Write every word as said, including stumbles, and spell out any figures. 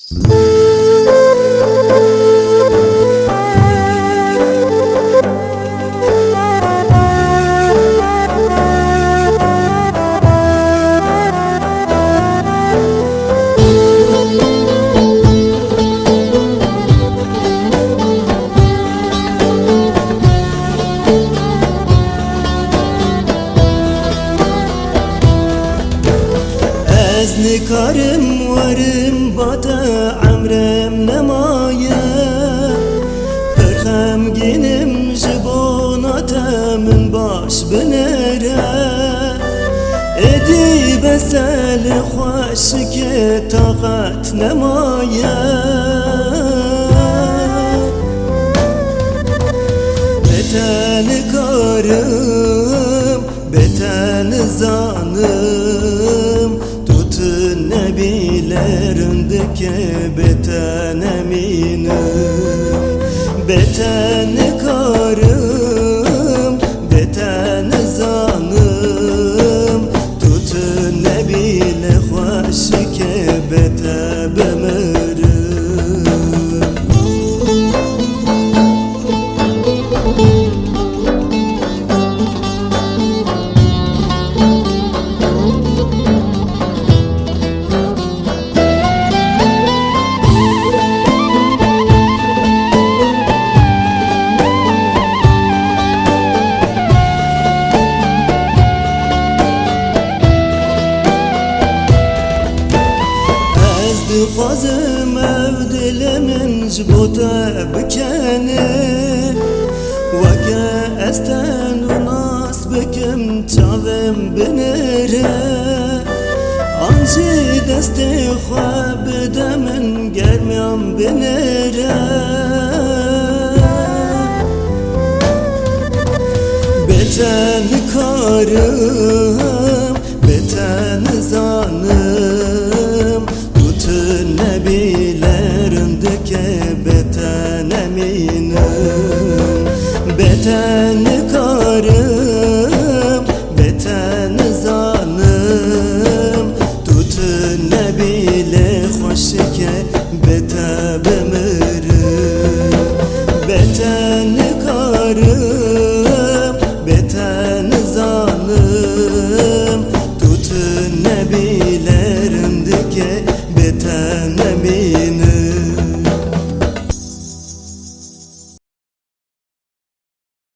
Ez nikarim werim bate emrem nemaye. Pir xemgînim ji bona te min baş binêre. Êdî bese li xweşikê taqet nemaye. Bê te nikarim, bê te nizanim, tu tune bî lê rindikê bê te nemînim. Bê te nikarim, bê te nizanim, tu tune bî lê xweşikê bê te bimirim. Ez dixwazim ev dilê min ji bo te bikenê, weke ez te nû nas bikim çavêm binêre. An jî destê xwe bide min germiyan binêre. Bê te nikarim, bê te nizanim, tu tune bî lê rindikê bê te nemînim. Bê te nikarim, bê te nizanim, tu tune bî lê xweşikê